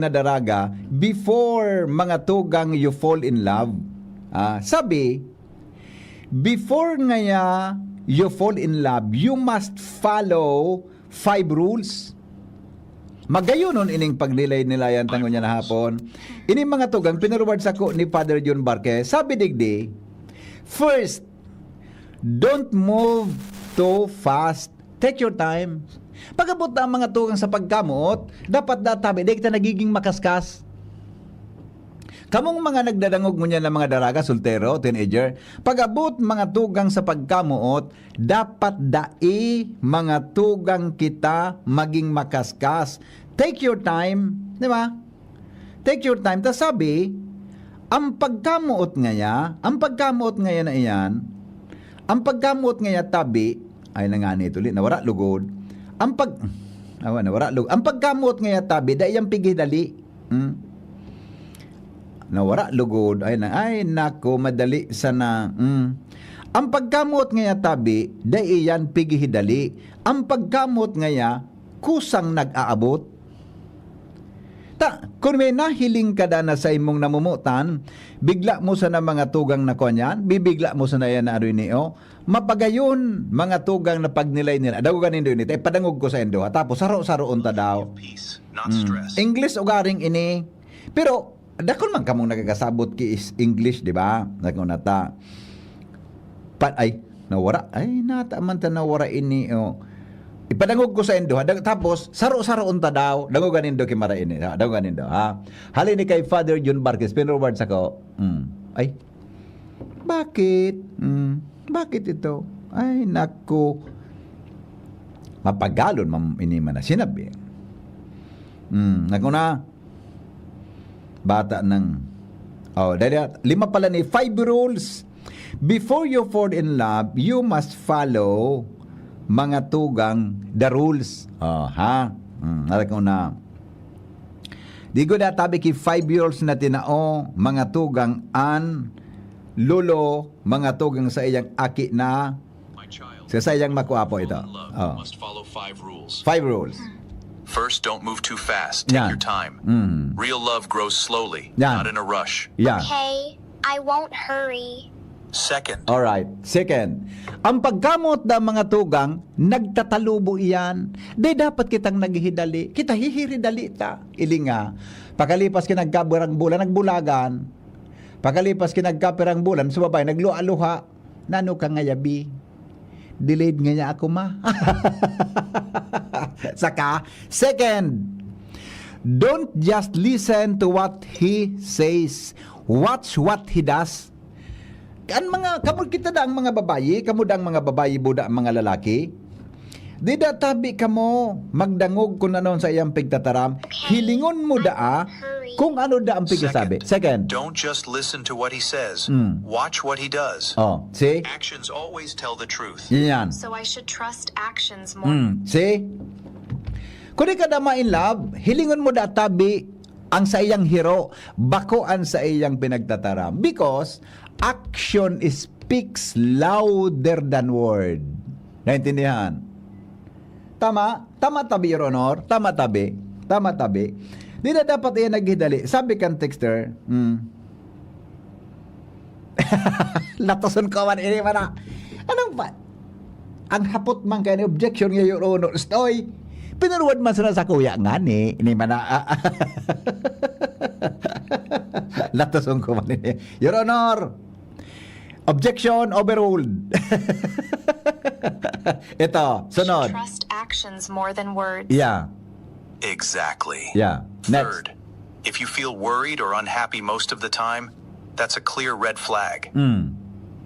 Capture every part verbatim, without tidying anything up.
na daraga before, mga tugang, you fall in love. Ah, sabi, before ngaya you fall in love, you must follow five rules. Magayonon ining pagnilay-nilayan ta ngunyan na hapon. Ini, mga tugang, pinurwad sako ni Father John Barque. Sabi digdi, first, don't move too fast. Take your time. Pag-abot na ang, mga tugang, sa pagkamoot, dapat da tabi, dai kita nagiging makaskas. Kamong mga nagdadangog ngunyan na mga daraga, soltero, teenager, pag-abot, mga tugang, sa pagkamoot, dapat dai, mga tugang, kita maging makaskas. Take your time, di ba? Take your time. Ta sabi, ang pagkamoot ngaya, ang pagkamoot ngaya na iyan, ang pagkamoot ngaya tabi, ay, nangani tuli, nawara lugod. Ang pag, awa, nawara lugod. Ang pagkamoot ngaya tabi, dai yan pighidali. Hmm? Nawara lugod. Ay, na, ay, nako, madali sana. Hmm. Ang pagkamoot ngaya tabi, dai yan pighidali. Ang pagkamoot ngaya, kusang nag-aabot. Ta, kun may nahiling ka da na sa imong namomotan, bigla mo sana, mga tugang, na kuwan yan, bibigla mo sana yan na ano ini, oh. Mapagayon, mga tugang, na pagnilay nila. Dagoga nindo ini, ta ipadangog ko saindo, ha? Tapos, saro-saroon ta daw. Peace, not stress. English ugaring ini. Pero, dakul man kamong nagkakasabot ki is English, di ba? Dakul na ta. Pa, ay, nawara. Ay, nata man ta nawara ini, oh. Ipadangog ko saindo, ha? Dag-, tapos, saro-saroon ta daw. Dangoga nindo ki Mara ini, ha? Dangoga nindo, ha? Hali ni kay Father John Barquez, pinurwad sako. Hmm. Ay, bakit? Hmm. Bakit ito? Ay, naku. Mapagalon, mam-, ini man na sinabi. Hmm. Naku na. Bata ng, oh, dahil at-, lima pala ni, five rules. Before you fall in love, you must follow, mga tugang, the rules. Oh, ha? Hmm, alam ko na. Di ko natabi ki five years na tinao, mga tugang, an lolo, mga tugang, sa iyang aki na sa sayang makwapo ito. Fall in love, you must follow five rules. Five rules. First, don't move too fast. Take your time. Mm. Real love grows slowly, not in a rush. Yeah. Okay, I won't hurry. Second. Alright. Second, ang pagkamoot da, mga tugang, nagtatalubo iyan. Di dapat kitang naghihidali. Kita hihiridali ta. Ili nga, pakalipas ki nagkapirang bulan, nagbulagan. Pakalipas ki nagkapirang bulan, sa babae, nagluha-luha. Nano ka ngayabi? Delayed ngaya ako, ma. Saka, second, don't just listen to what he says. Watch what he does. An mga, kamo kita da ang mga babayi, kamo da ang mga babayi, buda ang mga lalaki. Di da tabi kamo magdangog kun ano an saiyang pigtataram. Hilingon mo daa kun ano da ang pigsasabi. Second, don't just listen to what he says. Mm. Watch what he does. Oh, see? Actions always tell the truth. Yan. So I should trust actions more. Mm, see? Kun ika da ma-in love, hilingon mo da tabi ang saiyang hiro, bako an saiyang pinagtataram. Because action speaks louder than word. Naintindihan? Tama? Tama tabi, Your Honor? Tama tabi? Tama tabi? Di na dapat iyan naghidali. Sabi kan texter, mm. Latoson ko man ini, mana. Anong pa? Ang hapot man kaya ni objection nga, Your Honor, stoy. Pinurwad man sana sa kuya nga ni, ni mana. Latoson ko man ini. Your Honor, objection overruled. Ito, sunod. Trust actions more than words. Yeah. Exactly. Yeah. Next. Third, if you feel worried or unhappy most of the time, that's a clear red flag. Mm.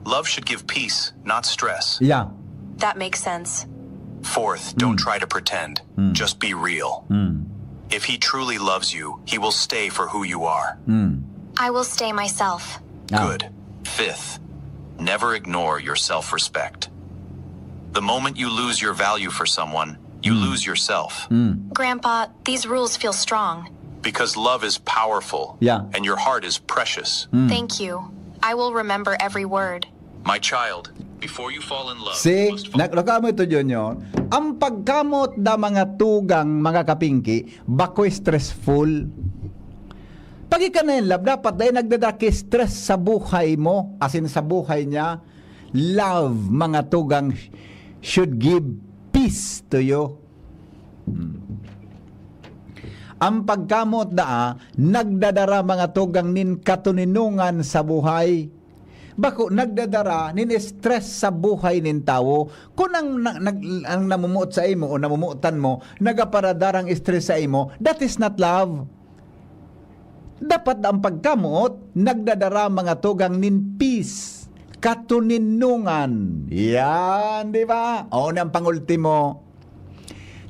Love should give peace, not stress. Yeah. That makes sense. Fourth, don't try to pretend. Mm. Just be real. Mm. If he truly loves you, he will stay for who you are. Mm. I will stay myself. Ah. Good. Fifth, never ignore your self-respect. The moment you lose your value for someone, you lose yourself. Mm. Grandpa, these rules feel strong. Because love is powerful. Yeah. And your heart is precious. Mm. Thank you. I will remember every word. My child, before you fall in love, see, you must fall. Nag-, nagkamo ito, Junior. Ang pagkamot da mga tugang, mga kapingki, bako stressful. Pag ika na in love, dapat dai nagdadaki stress sa buhay mo, as in sa buhay niya. Love, mga tugang, should give peace to you. Hmm. Ang pagkamoot daa, nagdadara, mga tugang, nin katoninongan sa buhay. Bako, nagdadara nin stress sa buhay nin tawo. Kun ang na-, nag-, ang namumuot sa imo o namumuotan mo, nagaparadarang stress sa imo, that is not love. Dapat ang pagkamoot, nagdadara, mga tugang, nin peace, katoninongan. Yan, di ba? O, ang pangultimo.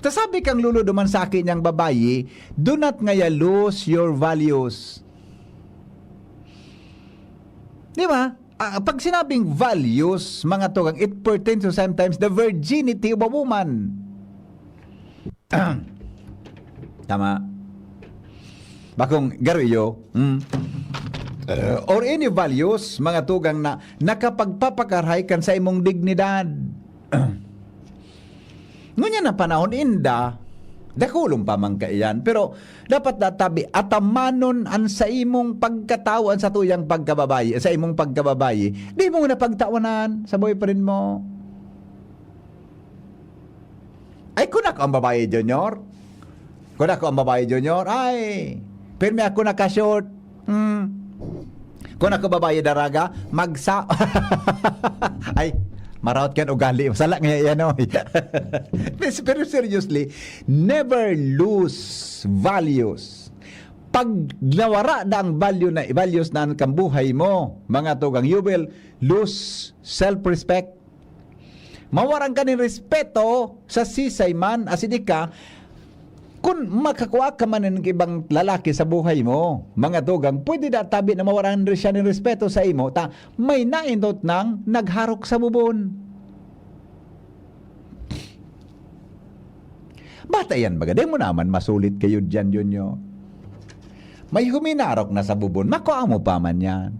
Ta sabi kang lolo duman sa aki niyang babayi, "Do not ngaya lose your values." Di ba? Ah, pag sinabing values, mga tugang, it pertains to sometimes the virginity of a woman. Tama. Bakong garo iyo. Mm. Eh, or any values, mga tugang, na nakapagpapakarahay kan sa imong dignidad. Ngunyan na panahon, inda, dakulon pa man kaiyan. Pero dapat natabi, atamanon an sa imong pagkatawo, an sa tuyang pagkababayi, sa imong pagkababayi. Di mo na pagtawanan sa boyfriend mo. Ay, kun ako ang babayi, Junior. Kun ako ang babayi, Junior, ay, pirmi ako naka-short. Hmm. Kun ako babayi, daraga, magsa-, ay, maraot kan ugali. Sala nga yan, oy. Pero, pero seriously, never lose values. Pag nawara na ang value na, values na ang kambuhay mo, mga tugang, you will lose self-respect. Mawaran ka nin respeto sa sisay man, asin ika, kun makakua ka man nin ibang lalaki sa buhay mo, mga tugang, pwede da tabi na mawaran siya nin respeto sa imo, ta may naindot nang nagharok sa bubon. Bata yan, baga. Di mo naman masulit kayo dyan, Junyo. May huminarok na sa bubon. Makua mo pa man yan.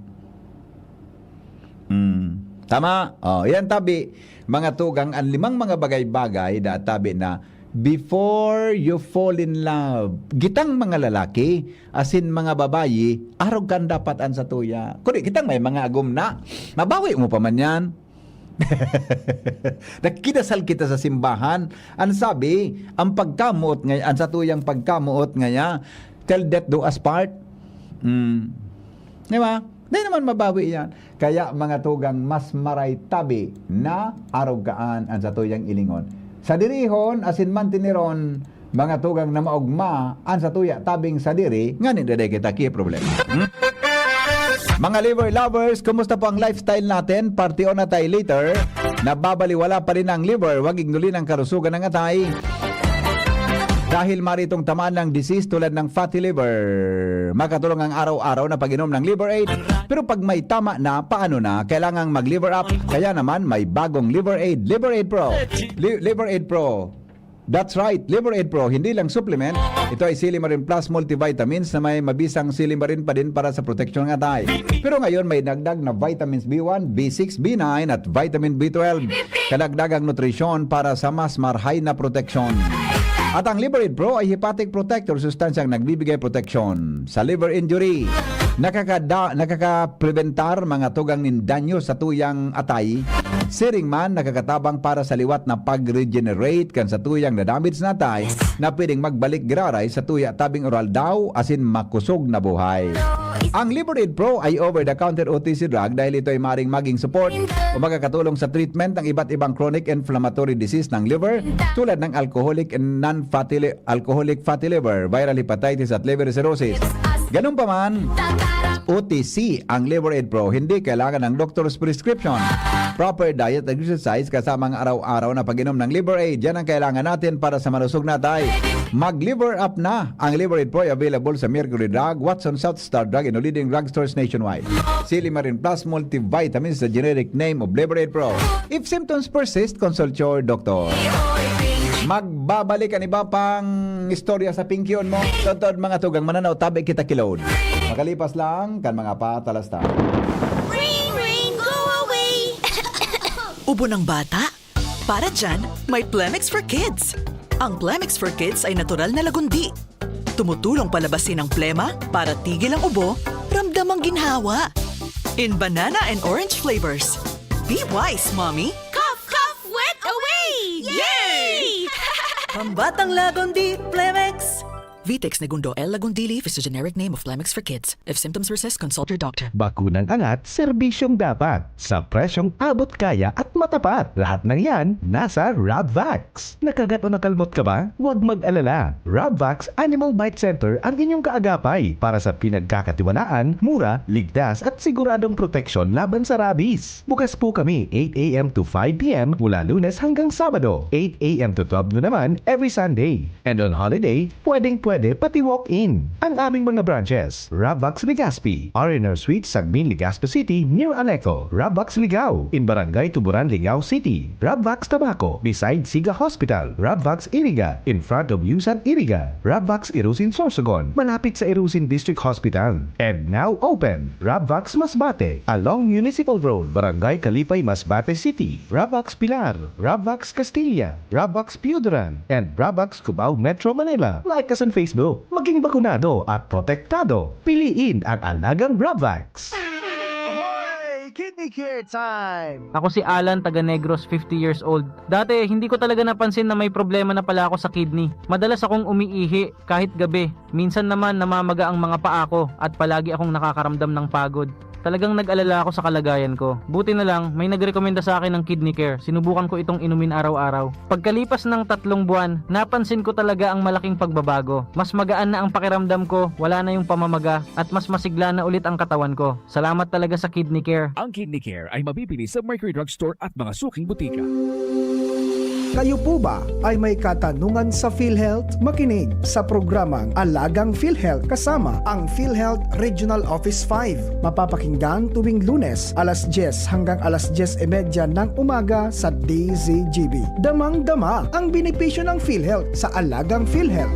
Hmm. Tama? Oh, yan tabi. Mga tugang, ang limang mga bagay-bagay, da tabi na before you fall in love. Gitang mga lalaki, asin mga babayi, arog kan dapat an satuya. Kundi kitang may mga agom na, mabawi mo pa man yan. Nagkidasal kita sa simbahan. Ang sabi, ang pagkamuot ngay-, ang satuyang pagkamuot ngaya, "Till death do us part." Mm. Di ba? Di naman mabawi yan. Kaya, mga tugang, mas maray tabi na arog kaan ang satuyang ilingon. Sa dirihon, asin mantineron, mga tugang, na maogma an satuya tabing sadiri, ngani dai kita ki problema. Hmm? Mga liver lovers, kumusta po ang lifestyle natin? Party on na tayo later. Nababaliwala pa rin ang liver, wag ignulin ang kalusugan ng atay. Dahil maritong tamaan ng disease tulad ng fatty liver. Makatulong ang araw-araw na pag-inom ng Liver Aid. Pero pag may tama na, paano na? Kailangang mag-liver up. Kaya naman, may bagong Liver Aid. Liver Aid Pro. Li-, Liver Aid Pro. That's right, Liver Aid Pro, hindi lang supplement. Ito ay Silimarin Plus multivitamins na may mabisang silimarin pa din para sa proteksyon ng atay. Pero ngayon may dagdag na vitamins B one, B six, B nine at vitamin B twelve. Kadagdagang nutrisyon para sa mas marhay na proteksyon. At ang Liver Aid Pro ay hepatic protector, sustansyang nagbibigay proteksyon sa liver injury. Nakakada-, nakakaprebentar mga tugang nin danyo sa tuyang atay. Siring man, nakakatabang para sa liwat na pag-regenerate kan sa tuyang na-damage na atay na pwedeng magbalik giraray sa tuya tabing oral daw asin makosog na buhay. Ang Liver Aid Pro ay over-the-counter O T C drug dahil ito ay maring maging support o makakatulong sa treatment ng iba't ibang chronic inflammatory disease ng liver tulad ng alcoholic and non-fatty li-, alcoholic fatty liver, viral hepatitis at liver cirrhosis. Ganun pa man, O T C ang Liver Aid Pro. Hindi kailangan ng doctor's prescription. Proper diet and exercise kasama ang araw-araw na pag-inom ng Liver Aid. Yan ang kailangan natin para sa malusog na atay. Mag-Liver Up na! Ang Liver Aid Pro ay available sa Mercury Drug, Watson South Star Drug, and leading drugstores nationwide. Silimarin Plus Multivitamins, the generic name of Liver Aid Pro. If symptoms persist, consult your doctor. Magbabalik ang iba pang istorya sa pingkion mo. Totod mga tugang mananaw, tabi kita kilod. Makalipas lang kan mga patalastan. Ring, ring, go away! Ubo ng bata? Para dyan, may Plemex for Kids. Ang Plemex for Kids ay natural na lagundi. Tumutulong palabasin ang plema, para tigil ang ubo, ramdam ang ginhawa. In banana and orange flavors. Be wise, Mommy! Cough, cough, wet away! Yay! Pambatang Lagondi, Plemex! Vitex Negundo L. Lagundili is the generic name of Plemex for kids. If symptoms persist, consult your doctor. Bakunang angat, serbisyong dapat, sa presyong abot kaya at matapat. Lahat ng yan, nasa Rabvax. Nakagat o nakalmot ka ba? Huwag mag-alala. Rabvax Animal Bite Center ang inyong kaagapay para sa pinagkakatiwalaan, mura, ligtas at siguradong proteksyon laban sa rabies. Bukas po kami eight a m to five p m mula Lunes hanggang Sabado, eight a m to twelve noon naman every Sunday. And on holiday, pwedeng-pwede pati walk-in. Ang aming mga branches, Rabvax Legazpi, R and R Suite, Sagmin, Legazpi City, near Aleco, Rabvax Ligao, in Barangay Tuburan, Ligao City, Rabvax Tabaco, beside Siga Hospital, Rabvax Iriga, in front of Yusan Iriga, Rabvax Irusin Sorsogon, malapit sa Irusin District Hospital, and now open, Rabvax Masbate, along Municipal Road, Barangay Kalipay, Masbate City, Rabvax Pilar, Rabvax Castilla, Rabvax Piuduran, and Rabvax Cubao, Metro Manila. Like us on Facebook. Maging bakunado at protektado. Piliin ang alagang Rabvax. Hoy! Kidney Care Time! Ako si Alan, taga Negros, fifty years old. Dati, hindi ko talaga napansin na may problema na pala ako sa kidney. Madalas akong umiihi kahit gabi. Minsan naman, namamaga ang mga paa ko at palagi akong nakakaramdam ng pagod. Talagang nag-alala ako sa kalagayan ko. Buti na lang, may nagrekomenda sa akin ng Kidney Care. Sinubukan ko itong inumin araw-araw. Pagkalipas ng tatlong buwan, napansin ko talaga ang malaking pagbabago. Mas magaan na ang pakiramdam ko, wala na yung pamamaga, at mas masigla na ulit ang katawan ko. Salamat talaga sa Kidney Care. Ang Kidney Care ay mabibili sa Mercury Drug Store at mga suking butika. Kayo po ba ay may katanungan sa PhilHealth? Makinig sa programang Alagang PhilHealth kasama ang PhilHealth Regional Office five. Mapapakinggan tuwing Lunes, alas diyes hanggang alas diyes y media ng umaga sa D Z G B. Damang-dama ang benepisyo ng PhilHealth sa Alagang PhilHealth.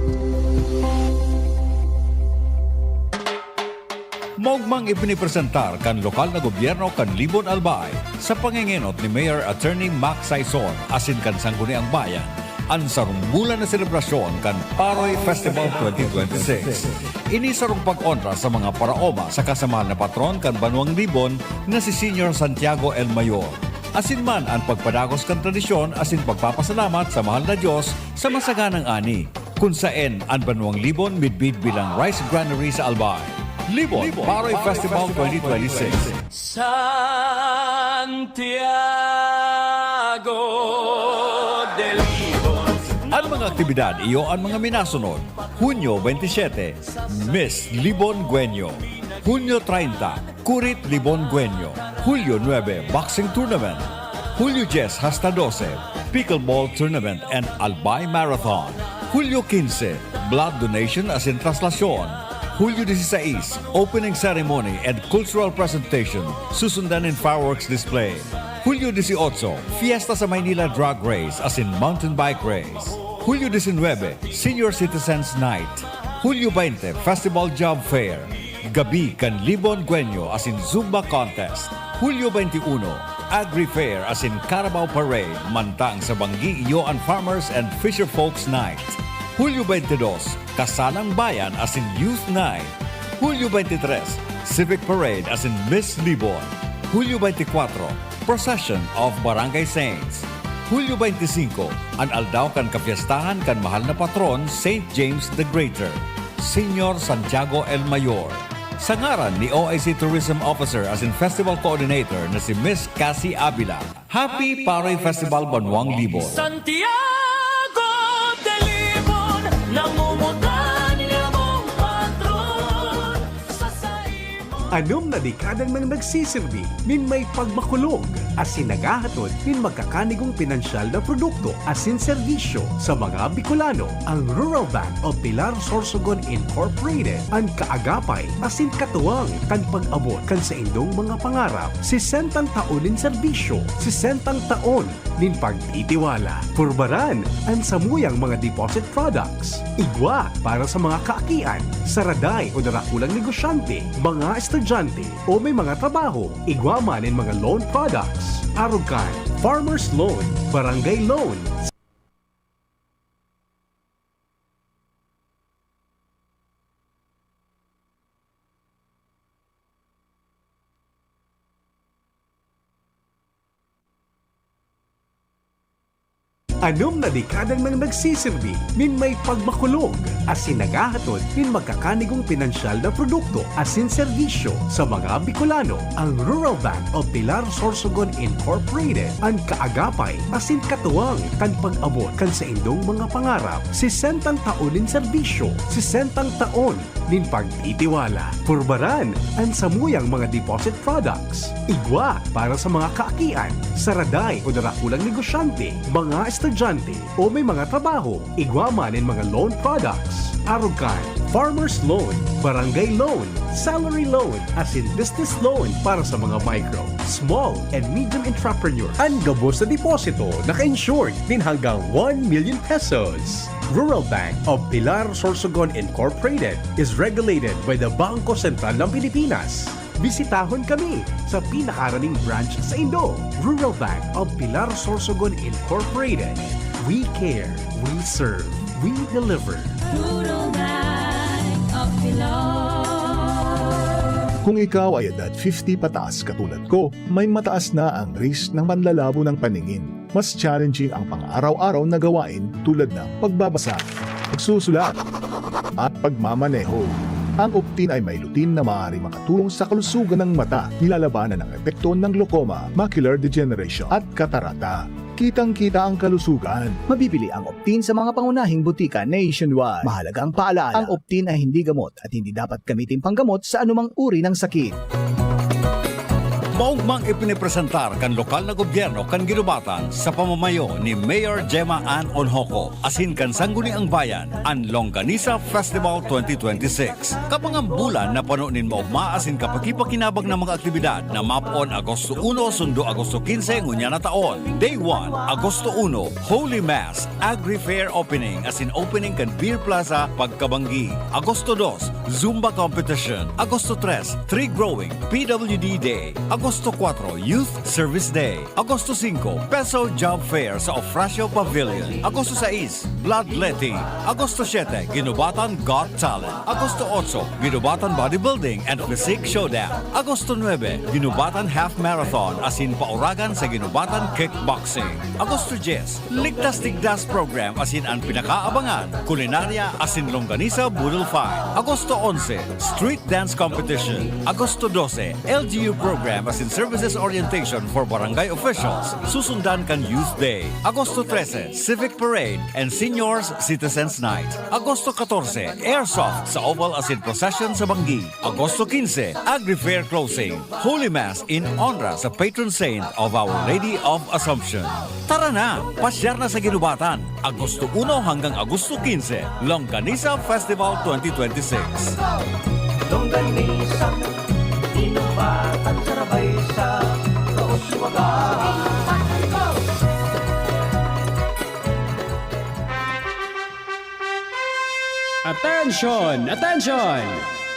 Maogmang ipinipresentar kan lokal na gobyerno kan Libon, Albay, sa pangengenot ni Mayor Attorney Mac Saison asin kan Sangguniang Bayan, an sarong bulan na selebrasyon kan Paroy Festival twenty twenty-six. Ini sarong pag-onra sa mga paraoma saka sa mahal na patron kan banwang Libon na si Señor Santiago el Mayor, asin man an pagpadagos kan tradisyon asin pagpapasalamat sa mahal na Dios sa masaganang ani, kun saen an banwang Libon midbid bilang rice granary sa Albay. Libon Paroy Festival twenty twenty-six. Santiago de Libon. An mga aktibidad iyo an mga minasunod: Hunyo twenty-siete, Miss Libon Guenyo. Hunyo treinta, Kurit Libon Guenyo. Hulyo nuebe, Boxing Tournament. Hulyo dyes hasta dose, Pickleball Tournament and Albay Marathon. Hulyo quince, Blood Donation asin Traslasyon. Hulyo dieciséis, Opening Ceremony and Cultural Presentation, susundan nin fireworks display. Hulyo dieciocho, Fiesta sa Maynila Drag Race asin Mountain Bike Race. Hulyo diecinuebe, Senior Citizens Night. Hulyo veinte, Festival Job Fair. Gabi kan Libon Guenyo asin Zumba Contest. Hulyo veintiuno, Agri Fair asin Carabao Parade, mantang sa Banggi iyo an Farmers and Fisher Folks Night. Hulyo veintidos, Kasalang Bayan asin Youth Night. Hulyo veintitres, Civic Parade asin Miss Libon. Hulyo veintikwatro, Procession of Barangay Saints. Hulyo veintisinko, an aldaw kan kapiestahan kan mahal na patron, Saint James the Greater, Señor Santiago el Mayor. Sa ngaran ni O I C Tourism Officer asin Festival Coordinator na si Miss Cassie Avila, Happy Paroy Festival, Banwang Libon! Santiago de Libon, namumutan niya mong patron sa saimo. Anom na dekada nang nagsisirbi nin may pagmakulog asin naghahatod nin magkakanigong pinansyal na produkto asin serbisyo sa mga Bicolano. Ang Rural Bank of Pilar Sorsogon Incorporated an kaagapay asin katuwang kan pag-abot kan saindong mga pangarap. Sesentang taon nin serbisyo, sesentang taon nin pagtitiwala. Purbaran an samuyang mga deposit products. Igwa para sa mga kaakian, saraday o darakulang negosyante, mga estudyante, o may mga trabaho. Igwa man nin mga loan products. Arog kan Farmers Loan, Barangay Loan, Anom na dekada nang nagsisirbi nin may pagmakulog asin naghahatod nin magkakanigong pinansyal na produkto asin serbisyo sa mga Bicolano. Ang Rural Bank of Pilar Sorsogon Incorporated, an kaagapay asin katuwang kan pag-abot kan saindong mga pangarap. Sesentang taon nin serbisyo, sesentang taon nin pagtitiwala. Purbaran an samuyang mga deposit products. Igwa para sa mga kaakian, saraday o darakulang negosyante, mga estudyante o may mga trabaho. Igwa man nin mga loan products. Arog kan farmer's loan, barangay loan, salary loan, asin business loan para sa mga micro, small, and medium entrepreneur. An gabos na deposito naka-insured nin hanggang one million pesos. Rural Bank of Pilar Sorsogon Incorporated is regulated by the Bangko Sentral ng Pilipinas. Bisitahon kami sa pinakaraning branch saindo. Rural Bank of Pilar Sorsogon Incorporated. We care, we serve, we deliver. Rural Bank of Pilar. Kung ikaw ay edad fifty pataas katulad ko, may mataas na ang risk ng panlalabo ng paningin. Mas challenging ang pang-araw-araw na gawain tulad ng pagbabasa, pagsusulat, at pagmamaneho. Ang Optin ay may lutein na maaaring makatulong sa kalusugan ng mata, nilalabanan ang epekto ng glaucoma, macular degeneration, at katarata. Kitang-kita ang kalusugan. Mabibili ang Optin sa mga pangunahing butika nationwide. Mahalagang paalala, ang Optin ay hindi gamot at hindi dapat gamitin panggamot sa anumang uri ng sakit. Maugmang ipinipresentar kan lokal na gobyerno kan Guinobatan sa pamamayo ni Mayor Gemma Ann Onhoco asin kan Sangguniang Bayan an Longganisa Festival twenty twenty-six. Kabangang bulan na pano nin maogma asin kapakipakinabang na mga aktibidad na mapoon Agosto uno sundo Agosto quince ngunyan na taon. Day one, Agosto uno, Holy Mass, Agri Fair Opening asin opening kan Beer Plaza pagkabanggi. Agosto dos, Zumba Competition. Agosto tres, Tree Growing, P W D Day. Agosto kuwatro, Youth Service Day. Agosto singko, Peso Job Fair sa Ofracio Pavilion. Agosto sais, Bloodletting. Agosto siyete, Guinobatan Got Talent. Agosto otso, Guinobatan Bodybuilding and Physique Showdown. Agosto nuebe, Guinobatan Half Marathon asin pauragan sa Guinobatan Kickboxing. Agosto dyes, Ligtas Tigdas Program asin an pinakaabangan, Kulinarya asin Longganisa Boodle Fight. Agosto onse, Street Dance Competition. Agosto dose, L G U Program asin Services Orientation for Barangay Officials. Susundan kan Youth Day. Agosto trese, Civic Parade and Seniors Citizens Night. Agosto katorse, Airsoft sa Oval asin Procession sa Banggi. Agosto quince, Agri Fair Closing. Holy Mass in honra sa patron saint of Our Lady of Assumption. Tara na! Pasyar na sa Guinobatan, Agosto uno hanggang Agosto quince, Longganisa Festival twenty twenty-six. Longganisa, Guinobatan, sarabay sa Kauswagan. Attention! Attention!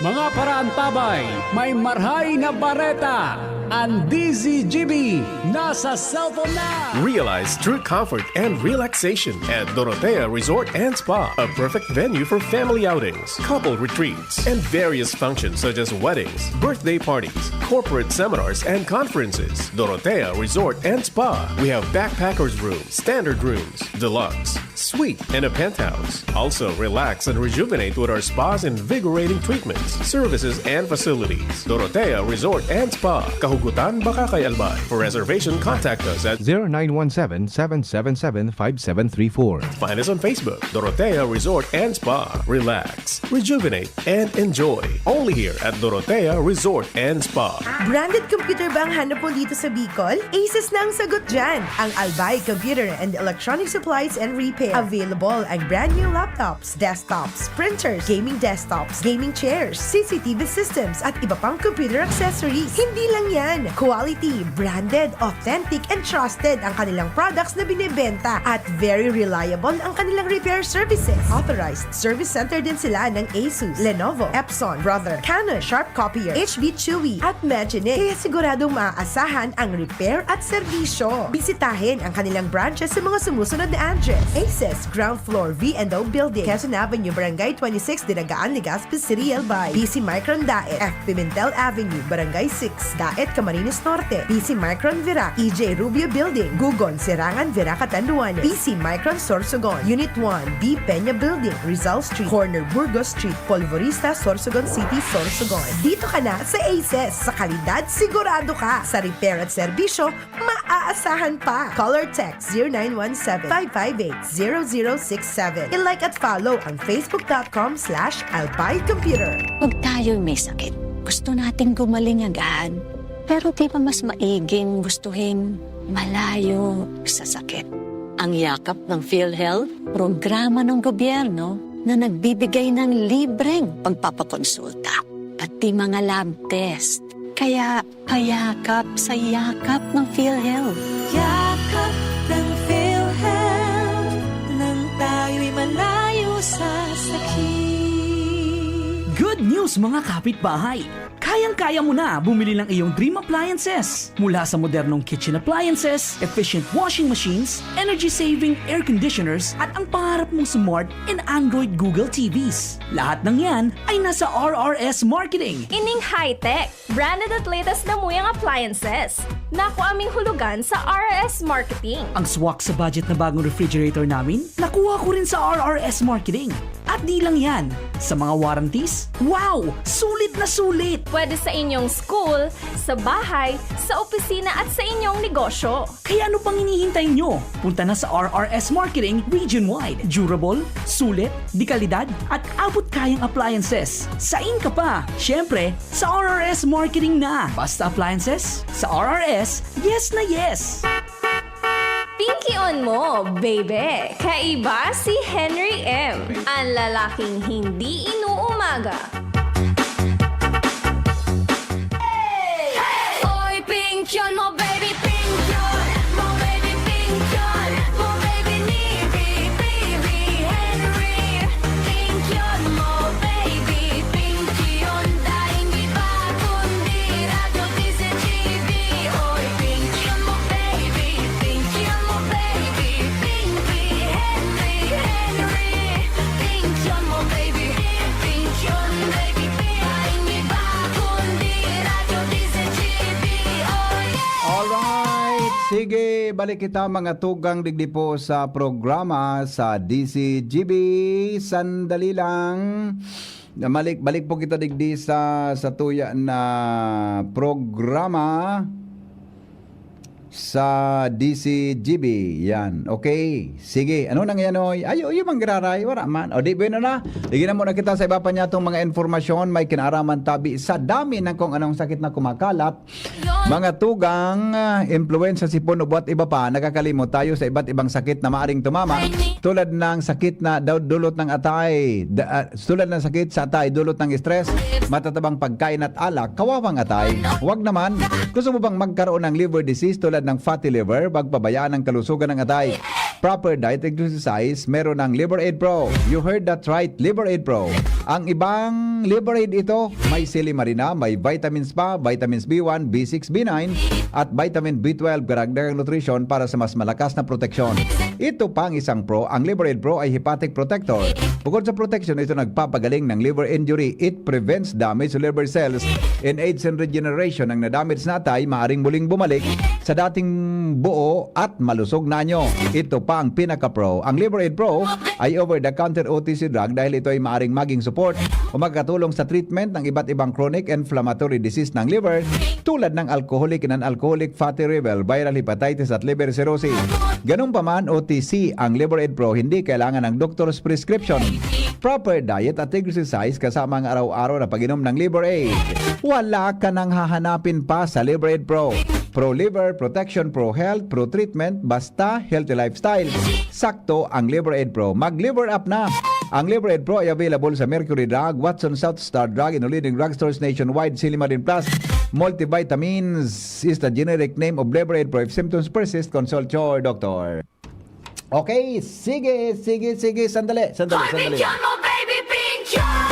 Mga paraantabay, may marhay na bareta! Ang D Z G B nasa cellphone na! Realize true comfort and relaxation at Dorotea Resort and Spa, a perfect venue for family outings, couple retreats, and various functions such as weddings, birthday parties, corporate seminars, and conferences. Dorotea Resort and Spa. We have backpackers room, standard rooms, deluxe, suite, and a penthouse. Also, relax and rejuvenate with our spa's invigorating treatments, services, and facilities. Dorotea Resort and Spa, Kahugutan, Bacacay, Albay. For reservation, contact us at zero nine one seven, seven seven seven, five seven three four. Find us on Facebook, Dorotea Resort and Spa. Relax, rejuvenate, and enjoy. Only here at Dorotea Resort and Spa. Branded computer ba ang hanap mo dito sa Bicol? Asus na ang sagot dyan! Ang Albay Computer and Electronic Supplies and Repair. Available ang brand new laptops, desktops, printers, gaming desktops, gaming chairs, C C T V systems, at iba pang computer accessories. Hindi lang yan! Quality, branded, authentic, and trusted ang kanilang products na binebenta at very reliable ang kanilang repair services. Authorized service center din sila ng Asus, Lenovo, Epson, Brother, Canon, Sharp Copier, H B Chewy, at Magine. Kaya siguradong maaasahan ang repair at serbisyo. Bisitahin ang kanilang branches sa mga sumusunod na address: Ace Test, ground floor, V and O Building, Quezon Avenue, Barangay twenty-six, Dinagaan, Legazpi City, Albay. P C Micron Daet, F Pimentel Avenue, Barangay six, Daet, Camarines Norte. P C Micron Virac, E J Rubio Building, Gugon, Serangan, Virac, Catanduanes. P C Micron Sorsogon, Unit one, B Peña Building, Rizal Street, corner Burgos Street, Polvorista, Sorsogon City, Sorsogon. Dito ka na sa Aces. Sa kalidad, sigurado ka. Sa repair at serbisyo, maaasahan pa. Call or text zero nine one seven, five five eight, zero zero six seven. I-like at follow ang facebook dot com slash albay computer. Pag tayo'y may sakit, gusto nating gumaling agad. Pero di ba mas maiging gustuhin malayo sa sakit? Ang Yakap ng PhilHealth, programa ng gobyerno na nagbibigay ng libreng pagpapakonsulta, pati mga lab test. Kaya payakap sa Yakap ng PhilHealth. Yakap ng PhilHealth, nang tayo'y malayo sa sakit. Good news, mga kapitbahay! Kayang-kaya mo na bumili ng iyong dream appliances. Mula sa modernong kitchen appliances, efficient washing machines, energy-saving air conditioners, at ang pangarap mong smart and Android Google T Vs. Lahat ng yan ay nasa R R S Marketing. Ining high-tech, branded at latest na muyang appliances. Naku aming hulugan sa R R S Marketing. Ang swak sa budget na bagong refrigerator namin, nakuha ko rin sa R R S Marketing. At di lang yan, sa mga warranties, wow! Sulit na sulit! Pwede sa inyong school, sa bahay, sa opisina at sa inyong negosyo. Kaya ano pang hinihintay nyo? Punta na sa R R S Marketing Region Wide. Durable, sulit, de kalidad, at abot kayang appliances. Sain ka pa? Siyempre, sa R R S Marketing na. Basta appliances, sa R R S, yes na yes! Pinkion mo, baby! Kaiba si Henry M, ang lalaking hindi inuumaga. Oy, pinkion mo, baby, pinkion mo, baby, pinkion mo, baby, ni Bibi, Bibi, Henry. Pinkion mo, baby, pinkion, daing iba kundi Radyo D Z G B. Oy, pinkion mo, baby, pinkion mo, baby, pinki, Henry, Henry. Pinkion mo, baby, pinkion, baby, daing iba kundi Radyo D Z G B. Oh, yeah! Alright, sige, balik kita, mga tugang, digdi po sa programa sa D Z G B. Sandali lang. Malik, balik po kita digdi sa, sa tuya na programa sa D Z G B. Yan. Okay. Sige. Ano nang yan, oy? Ay, oy, yung manggiraray. Wala man. O, di, bueno na. Ligi na muna kita sa iba pa niya itong mga informasyon. May kinaraman tabi sa dami ng kung anong sakit na kumakalat. Mga tugang, ah, impluwensya, sipon, ubo at iba pa, nakakalimot tayo sa iba't ibang sakit na maaring tumama, tulad ng sakit na daw dulot ng atay, da-, ah, tulad ng sakit sa atay, dulot ng stress, matatabang pagkain at alak, kawawang atay. Wag naman, gusto mo bang magkaroon ng liver disease tulad ng fatty liver? Wag pabayaan ang kalusugan ng atay. Proper diet, exercise, meron ng Liver Aid Pro. You heard that right, Liver Aid Pro. Ang ibang Liver Aid ito, may silimarina, may vitamins pa, vitamins B one, B six, B nine, at vitamin B twelve, karagdagang nutrisyon para sa mas malakas na proteksyon. Ito pa ang isang pro, ang Liver Aid Pro ay hepatic protector. Bukod sa proteksyon, ito nagpapagaling ng liver injury. It prevents damage to liver cells and aids in regeneration. Ang na-damage na atay, maaring muling bumalik sa dating buo at malusog na anyo. Ito pa ang pinaka-pro. Ang Liver Aid Pro ay over-the-counter O T C drug dahil ito ay maaring maging support o makakatulong sa treatment ng iba't ibang chronic inflammatory disease ng liver, tulad ng alcoholic and non-alcoholic fatty liver, viral hepatitis at liver cirrhosis. Ganun pa man, O T C ang Liver Aid Pro, hindi kailangan ng doctor's prescription. Proper diet at exercise kasama ang araw-araw na pag-inom ng Liver Aid. Wala ka nang hahanapin pa sa Liver Aid Pro. Pro Liver Protection, Pro Health, Pro Treatment, basta healthy lifestyle. Sakto ang Liver Aid Pro. Mag-Liver Up na! Ang Liver Aid Pro ay available sa Mercury Drug, Watson, South Star Drug, and leading drugstores nationwide. Silimarin Plus Multivitamins is the generic name of Liver Aid Pro. If symptoms persist, consult your doctor. Okay, sige, sige, sige. Sandali, sandali, sandali. Pinkion mo, baby, pinkion!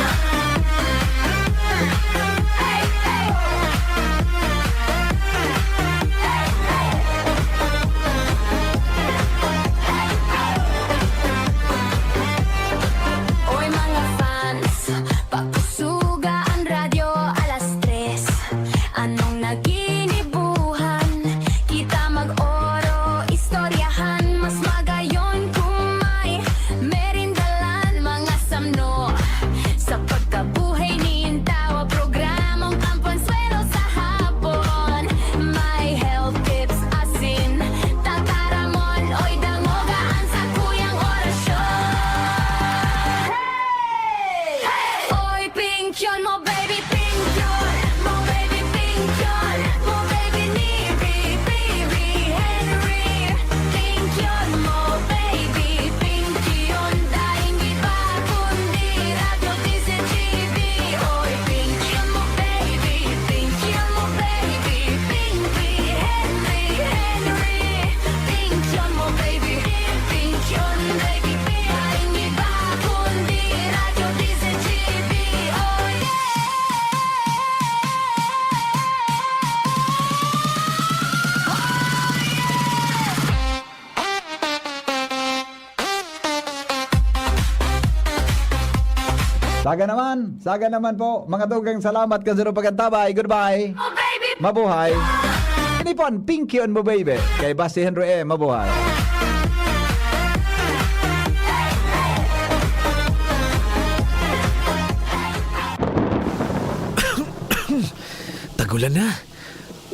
Saga naman, saga naman po. Mga tugang, salamat kan sarong pag-antabay. Goodbye. Oh, baby, Mabuhay. Ini po ang Pinky on mo, baby. Kay Basti Henry M. Mabuhay. Tagulan na.